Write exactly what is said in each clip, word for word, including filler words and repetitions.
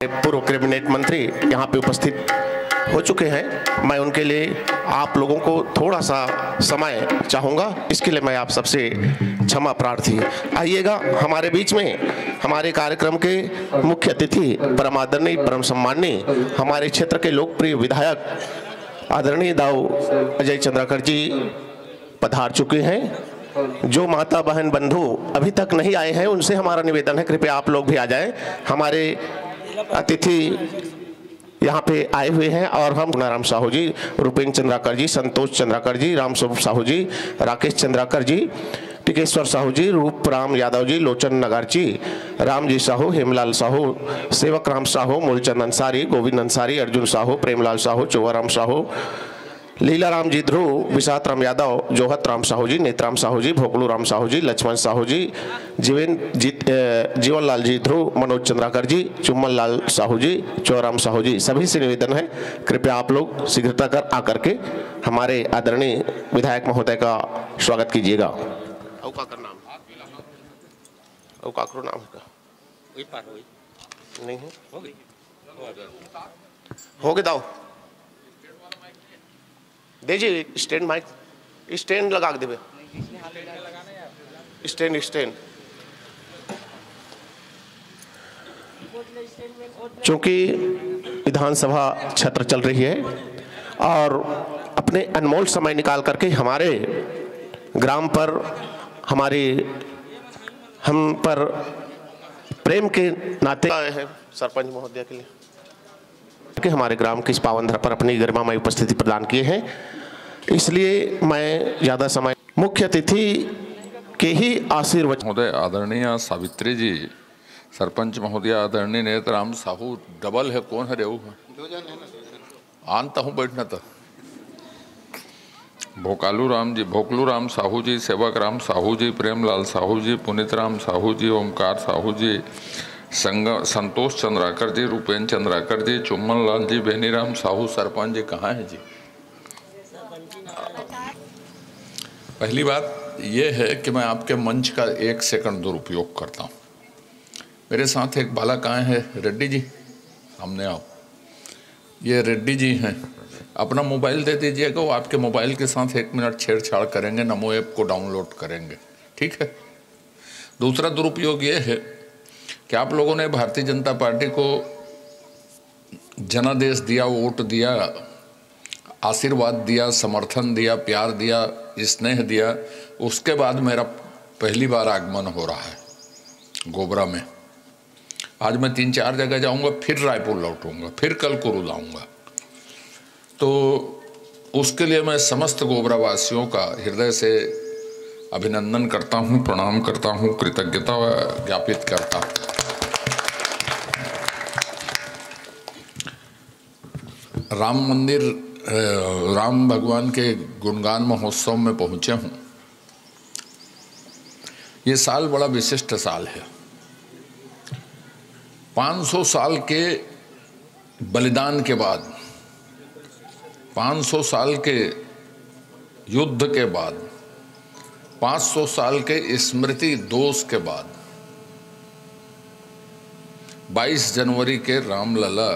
पूर्व कैबिनेट मंत्री यहाँ पे उपस्थित हो चुके हैं। मैं उनके लिए आप लोगों को थोड़ा सा समय चाहूँगा, इसके लिए मैं आप सबसे क्षमा प्रार्थी। आइएगा हमारे बीच में, हमारे कार्यक्रम के मुख्य अतिथि परम आदरणीय, परम सम्माननीय, हमारे क्षेत्र के लोकप्रिय विधायक आदरणीय दाऊ अजय चंद्राकर जी पधार चुके हैं। जो माता बहन बंधु अभी तक नहीं आए हैं, उनसे हमारा निवेदन है, कृपया आप लोग भी आ जाएं। हमारे अतिथि यहाँ पे आए हुए हैं और हम गुणाराम साहू जी, रूपेंद्र चंद्राकर जी, संतोष चंद्राकर जी, राम स्वरूप साहू जी, राकेश चंद्राकर जी, टिकेश्वर साहू जी, रूप राम यादव जी, लोचन नगार्ची, राम जी साहू, हेमलाल साहू, सेवक राम साहू, मूलचंद अंसारी, गोविंद अंसारी, अर्जुन साहू, प्रेमलाल साहू, चोवाराम साहू, लीलाराम जी ध्रुव, विशात राम यादव, जोहत राम साहू जी, नेतराम साहू जी, भोकलू राम साहू जी, लक्ष्मण साहू जी, जीवन जीत अ, जीवन लाल जी ध्रुव, मनोज चंद्राकर जी, चुम्मन लाल साहू जी, चोराम साहू जी, सभी से निवेदन है, कृपया आप लोग शीघ्रता कर आकर के हमारे आदरणीय विधायक महोदय का स्वागत कीजिएगा। अउ काकर नाम? अउ काकरो नाम है का? वही पार होई। नहीं है। हो गई। हो गई। हो गए दाऊ। दे जी स्टैंड माइक, स्टैंड लगा के देबे। Stand, stand. चूंकि विधानसभा क्षेत्र चल रही है और अपने अनमोल समय निकाल करके हमारे ग्राम पर, हमारे, हम पर प्रेम के नाते आए हैं सरपंच महोदय के लिए कि हमारे ग्राम की इस पावन धरा पर अपनी गरिमामय उपस्थिति प्रदान किए हैं, इसलिए मैं ज़्यादा समय, मुख्य अतिथि के ही आशीर्वचन। महोदय, आदरणीय सावित्री जी, सरपंच महोदय, आदरणीय नेतराम साहू, डबल है, कौन है रे वो? दो जन है ना, दो जन। आन तो हूँ बैठना तो। भोकालू राम जी, भोकलू राम साहू जी, सेवक राम साहू जी, प्रेमलाल साहू जी, पुनीत राम साहू जी, ओमकार साहू जी, संग-, संतोष चंद्राकर जी, रूपेन चंद्राकर जी, चुम्मन लाल जी, बेनीराम साहू, सरपंच जी कहाँ है जी? पहली बात यह है कि मैं आपके मंच का एक सेकंड दुरुपयोग करता हूँ। मेरे साथ एक बालक आए हैं, रेड्डी जी, सामने आओ। ये रेड्डी जी हैं, अपना मोबाइल दे दीजिएगा, वो आपके मोबाइल के साथ एक मिनट छेड़छाड़ करेंगे, नमो ऐप को डाउनलोड करेंगे, ठीक है? दूसरा दुरुपयोग ये है कि आप लोगों ने भारतीय जनता पार्टी को जनादेश दिया, वोट दिया, आशीर्वाद दिया, समर्थन दिया, प्यार दिया, स्नेह दिया, उसके बाद मेरा पहली बार आगमन हो रहा है गोबरा में। आज मैं तीन चार जगह जाऊंगा, फिर रायपुर लौटूंगा, फिर कल कुरुद आऊंगा। तो उसके लिए मैं समस्त गोबरा वासियों का हृदय से अभिनंदन करता हूं, प्रणाम करता हूं, कृतज्ञता ज्ञापित करता हूं। राम मंदिर, अ, राम भगवान के गुणगान महोत्सव में पहुंचे हूं। ये साल बड़ा विशिष्ट साल है। पाँच सौ साल के बलिदान के बाद, पाँच सौ साल के युद्ध के बाद, पाँच सौ साल के स्मृति दोष के बाद बाईस जनवरी के रामलला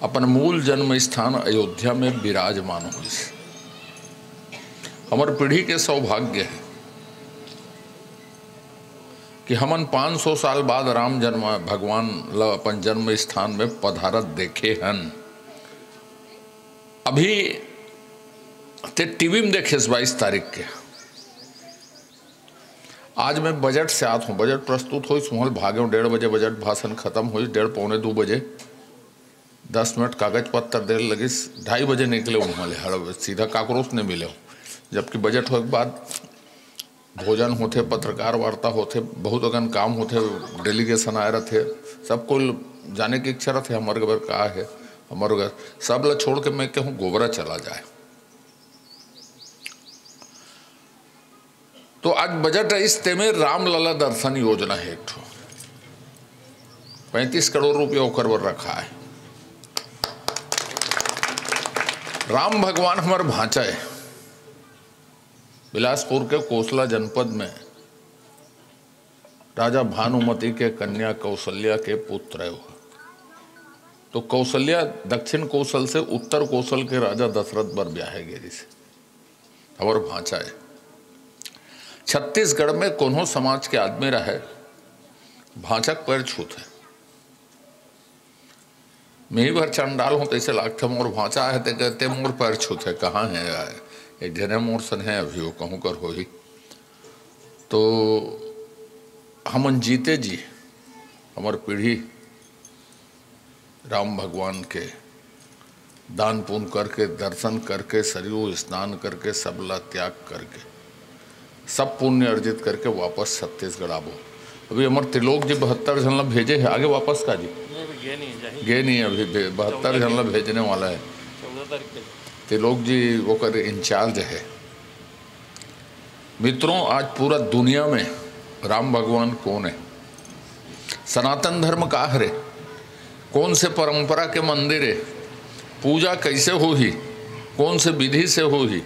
अपन मूल जन्म स्थान अयोध्या में विराजमान होइस। हमर पीढ़ी के सौभाग्य है कि हमन पाँच सौ साल बाद राम जन्म भगवान ल अपन जन्म स्थान में पधारत देखे हन। अभी ते टीवी में देखेस बाईस तारीख के। आज मैं बजट से आत हूँ, बजट प्रस्तुत होइस, उहाँ ले भागेंव, डेढ़ बजे बजट भाषण खत्म होइस, डेढ़ पौने दो बजे, दस मिनट कागज पत्र दे लगिस, ढाई बजे निकले उहाँ ले, हर सीधा काकरो से नहीं मिले हूँ। जबकि बजट होए के बाद भोजन होथे, पत्रकार वार्ता होथे, बहुत अकन काम होथे, डेलीगेशन आए रथे, सब कोई जाने की इच्छा रथे, हमर घर का है, हमर घर, सब ला छोड़ के मैं कहूँ गोबरा चला जाए। तो आज बजट आइस तेमे रामलला दर्शन योजना है एक ठो, पैंतीस करोड़ रुपया ओकर बर रखा है। राम भगवान हमर भांचा है, बिलासपुर के कोसला जनपद में राजा भानुमति के कन्या कौशल्या के पुत्र हे वो। तो कौशल्या दक्षिण कोसल से उत्तर कोसल के राजा दशरथ बर ब्याहे गे रिहिस हे। हमर भांचा हे। छत्तीसगढ़ में कोनो समाज के आदमी रहे, भांचा के पैर छूथे। मेही भर चंडाल हों, तइसे लागथे, मोर भांचा हे, ते कहते मोर पैर छूथे, कहाँ हे आय? एक झने मोर सन हे अभी, वो कहूँ कर होही। तो हमन जीते जी, हमर पीढ़ी राम भगवान के दान पुण्य करके, दर्शन करके, सरयू स्नान करके, सबला त्याग करके, सब पुण्य अर्जित करके वापस छत्तीसगढ़ आबो। अभी हमर त्रिलोक जी बहत्तर झन ला भेजे हे, आगे वापस का जी? नहीं, अभी गे नहीं है, जाही। गे नहीं, अभी भे-, बहत्तर झन ला भेजने वाला हे। चौदह तारीख के। त्रिलोक जी ओकर इंचार्ज हे। मित्रों, आज पूरा दुनिया में राम भगवान कोन हे, सनातन धर्म का हरे, कोन से परंपरा के मंदिर हे, पूजा कइसे होही, कोन से विधि से होही,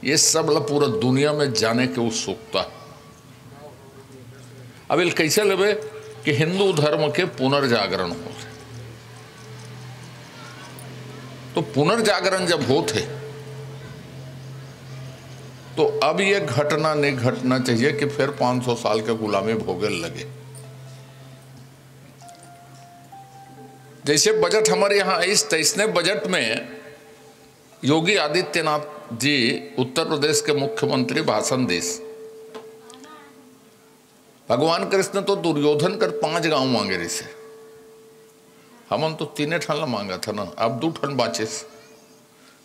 ये सब ला पूरा दुनिया में जाने के उत्सुकता। अब एला कइसे लेबे कि हिंदू धर्म के पुनर्जागरण हो। तो पुनर्जागरण जब होत हे, तो अब ये घटना नहीं घटना चाहिए कि फिर पाँच सौ साल के गुलामी भोगे लगे। जैसे बजट हमारे यहाँ आइस, तैसने बजट में योगी आदित्यनाथ जी, उत्तर प्रदेश के मुख्यमंत्री, भाषण दिस। भगवान कृष्ण तो दुर्योधन कर पांच गांव मांगे रिहिस हे, हमन तो तीने ठन ला मांगत हन ना, अब दू ठन बांचिस,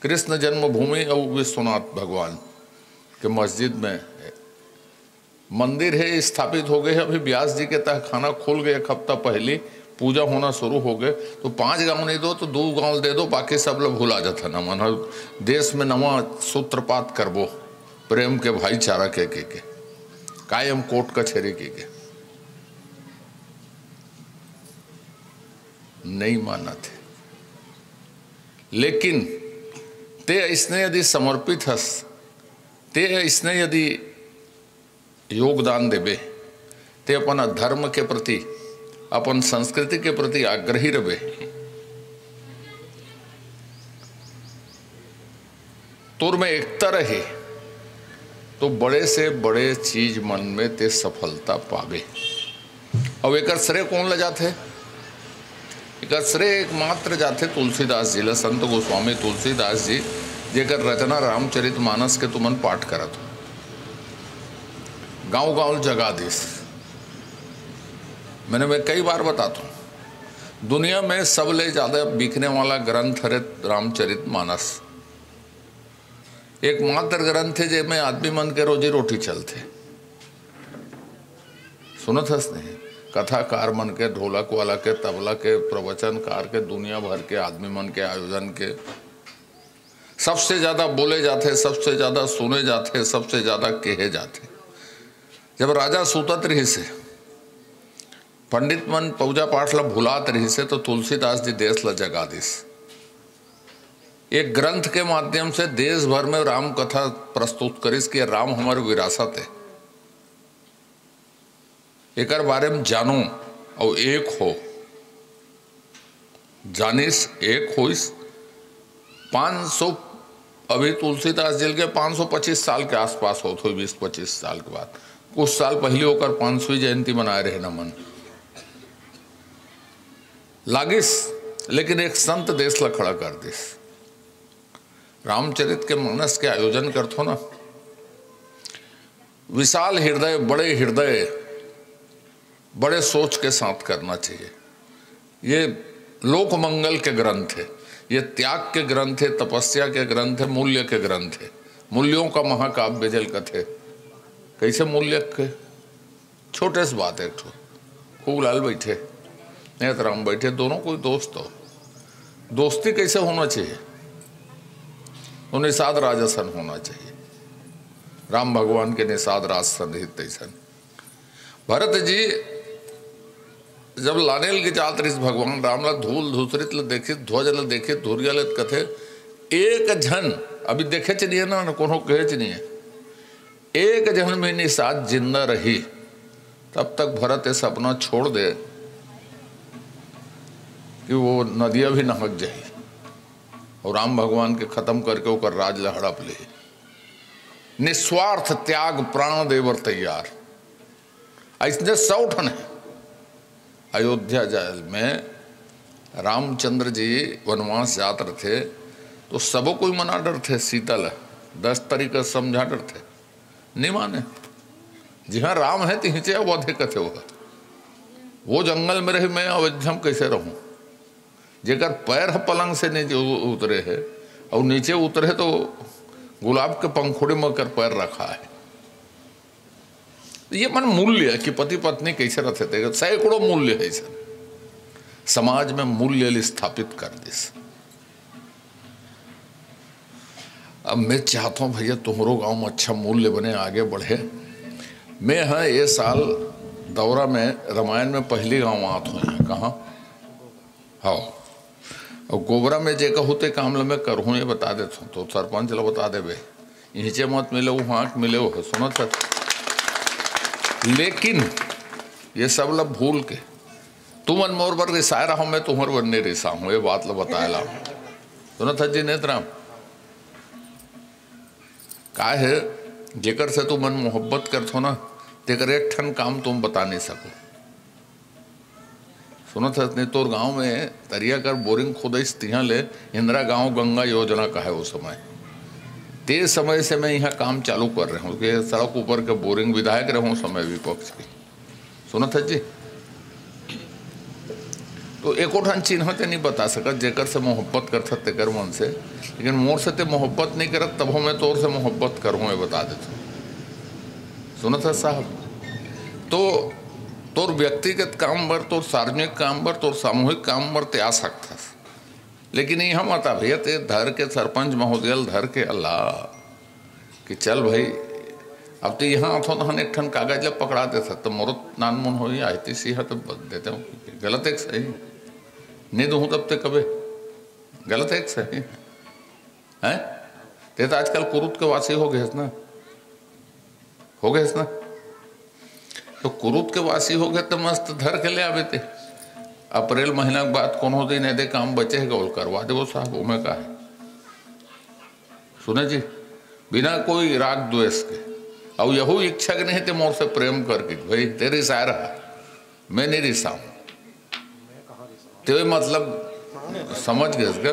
कृष्ण जन्मभूमि अउ विश्वनाथ भगवान के मस्जिद में मंदिर हे, स्थापित हो गए हे। अभी व्यास जी के तहखाना खुल गए, एक हफ्ता पहली पूजा होना शुरू हो गए, तो पांच गांव नहीं दो तो दो गांव दे दो, बाकी सब ला भुला जात हन। हमन ह देश में नवा सूत्रपात करबो, प्रेम के, भाईचारा के, के, के, कायम कोर्ट कचहरी के, के। नहीं मानत हे, लेकिन ते अइसने यदि समर्पित हस, ते अइसने यदि योगदान देबे, ते अपन धर्म के प्रति, अपन संस्कृति के प्रति आग्रही रहिबे, तोर में एकता रहे, तो बड़े से बड़े चीज मन में ते सफलता पाबे। अउ एकर श्रेय कोन ल जाथे? एकर श्रेय एकमात्र जाथे तुलसीदास जी ल, संत गोस्वामी तुलसीदास जी, जेकर रचना रामचरित मानस के तुमन पाठ करत हो। गांव-गांव जगा दिस। मैंने, मैं कई बार बताता हूँ, दुनिया में सबले ज्यादा बिकने वाला ग्रंथ हरे रामचरित मानस। एकमात्र ग्रंथ हे, जेमे आदमी मन के रोजी रोटी चलथे। सुनत हस नहीं? कथाकार मन के, ढोलक वाला के, तबला के, प्रवचनकार के, दुनिया भर के आदमी मन के आयोजन के सबसे ज्यादा बोले जाथे, सबसे ज्यादा सुने जाथे, सबसे ज्यादा कहे जाथे। जब राजा सूतत रहिस हे, पंडित मन पूजा पाठ ला भुलात रहिस हे, तो तुलसीदास जी देश ला जगा दिस। एक ग्रंथ के माध्यम से देश भर में राम कथा प्रस्तुत करिस कि राम हमर विरासत हे। एकर बारे में जानो अउ एक हो। जानिस, एक होइस। पाँच सौ, अभी तुलसीदास जी के पाँच सौ पच्चीस साल के आसपास होत होही, बीस पच्चीस साल के बाद। कुछ साल पहले ओकर पाँच सौवीं जयंती मनाए रहे न मन। लागिस, लेकिन एक संत देश ला खड़ा कर दिस। रामचरित के मानस के आयोजन करथो ना, विशाल हृदय, बड़े हृदय, बड़े सोच के साथ करना चाहिए। ये लोक मंगल के ग्रंथ हे, ये त्याग के ग्रंथ हे, तपस्या के ग्रंथ हे, मूल्य के ग्रंथ हे। मूल्यों का महाकाव्य जेल कथे। कइसे मूल्य के? छोटे से बात हे, एक ठो खूब लाल बैठे, नेतराम बैठे, दोनों कोई दोस्त हो। दोस्ती कइसे होना चाहिए? तो निषाद राज असन होना चाहिए, राम भगवान के निषाद राज सन ही तइसन। भरत जी जब लाने ल गे जात रहिस भगवान राम ला, धूल धूसरित ल देखिस, ध्वज ल देखिस, धुरिया ल, त कथे, एक झन, अभी देखेच नइ हे ना, न कोनो कहेच नइ हे, एक झन भी निषाद जिंदा रही, तब तक भरत ये सपना छोड़ दे कि वो नदिया भी नहक जाही और राम भगवान के खत्म करके ओकर राज ल हड़प ले। निस्वार्थ त्याग, प्राण दे बर तैयार। अइसने सौ ठन हे। अयोध्या जाय में रामचंद्र जी वनवास जात रथे, तो सबो कोई मना डरथे सीता ल, दस तरीका समझा डरथे, नहीं माने। जिहाँ राम हे, तिहिंचे अवध हे, कथे वो। वो जंगल में रही, मैं अयोध्या में कैसे रहूं? जेकर पैर ह पलंग से नीचे उ-, उतरे हे, और नीचे उतरे तो गुलाब के पंखुड़ी में ओकर पैर रखा हे। ये मन मूल्य हे कि पति पत्नी कैसे रथे, ते सैकड़ों मूल्य हे। अइसन समाज में मूल्य ल स्थापित कर दिस। अब मैं चाहता हूँ भैया, तुम्हरो गांव में अच्छा मूल्य बने, आगे बढ़े। मैं ह ये साल दौरा में, रामायण में पहली गांव आत हूँ यहाँ। कहाँ? हाँ, और गोबरा में जे कहूँ ते काम ल मैं करहूँ, ये बता देत हूँ, तो सरपंच ल बता देबे, इहिंचे मत मिले, वहाँ के मिले हो, सुनत हे। लेकिन ये सब ल भूल के तुमन मोर बर रिसाय रहो, मैं तुम्हर बर नहीं रिसा हूँ, ये बात ल बताय ला। सुनत हे जी नेतराम, का हे, जेकर से तुमन मोहब्बत करथो ना, तेकर एक ठन काम तुम बता नहीं सको। सुनत हस नहीं, तोर गांव में तरिया कर बोरिंग खोदइस, तिहां ले इंदिरा गांव गंगा योजना का है वो समय। ते समय से मैं यहाँ काम चालू कर रहे हूँ कि सड़क ऊपर के बोरिंग, विधायक रहे हूँ समय विपक्ष के। सुनत हस जी, तो एको ठन चिन्ह ते नहीं बता सकत, जेकर से मोहब्बत करथस तेकर मन से, लेकिन मोर से ते मोहब्बत नहीं करत, तभो मैं तोर से मोहब्बत करूँ, ये बता देत हूँ। सुनत हस साहब, तो तोर व्यक्तिगत काम बर, तोर सार्वजनिक काम बर, तोर सामूहिक काम बर ते आ सकथस, लेकिन इहाँ मत आ भैया, ते धर के सरपंच महोदय ल धर के अल्लाह कि चल भाई, अब तो यहाँ आथो तहन एक ठन कागज ला पकड़ा देथस, तो मोरो नानमुन होही, आईटीसी ह तो देते हो, गलत हे कि सही? नहीं दूँ तब ते कबे, गलत हे कि सही? हैं? ते तो आजकल कुरुद के वासी हो गए हस ना, हो गए हस ना। तो कुरुद के वासी हो गए तो मस्त धर के ले आबे ते। अप्रैल महीना के बाद कोनो दिन एदे काम बचे हे, ओला करवा देबो साहब, ओमे का हे? सुने जी, बिना कोई राग द्वेष के, अउ यहू इच्छा के नहीं ते मोर से प्रेम करके, भाई, ते रिसाय रहा, मैं नहीं रिसाऊं। ते मतलब समझ गए इसका?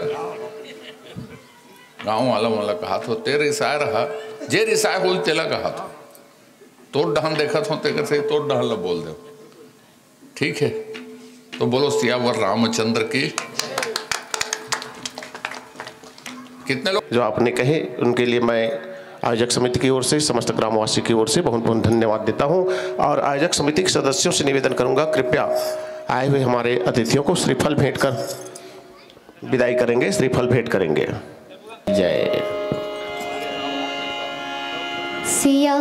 गाँव वाला वाला कहा तो ते रिसाय रहा, जे रिसाय होही तेला कहा तो। तोर डहन देखत हो, तेकर से तोर डहन ला बोल दे। ठीक है, तो बोलो सियावर रामचंद्र की। कितने लोग जो आपने कहे, उनके लिए मैं आयोजक समिति की ओर से, समस्त ग्रामवासी की ओर से बहुत बहुत धन्यवाद देता हूं। और आयोजक समिति के सदस्यों से निवेदन करूंगा, कृपया आए हुए हमारे अतिथियों को श्रीफल भेंट कर विदाई करेंगे, श्रीफल भेंट करेंगे। जय। सिया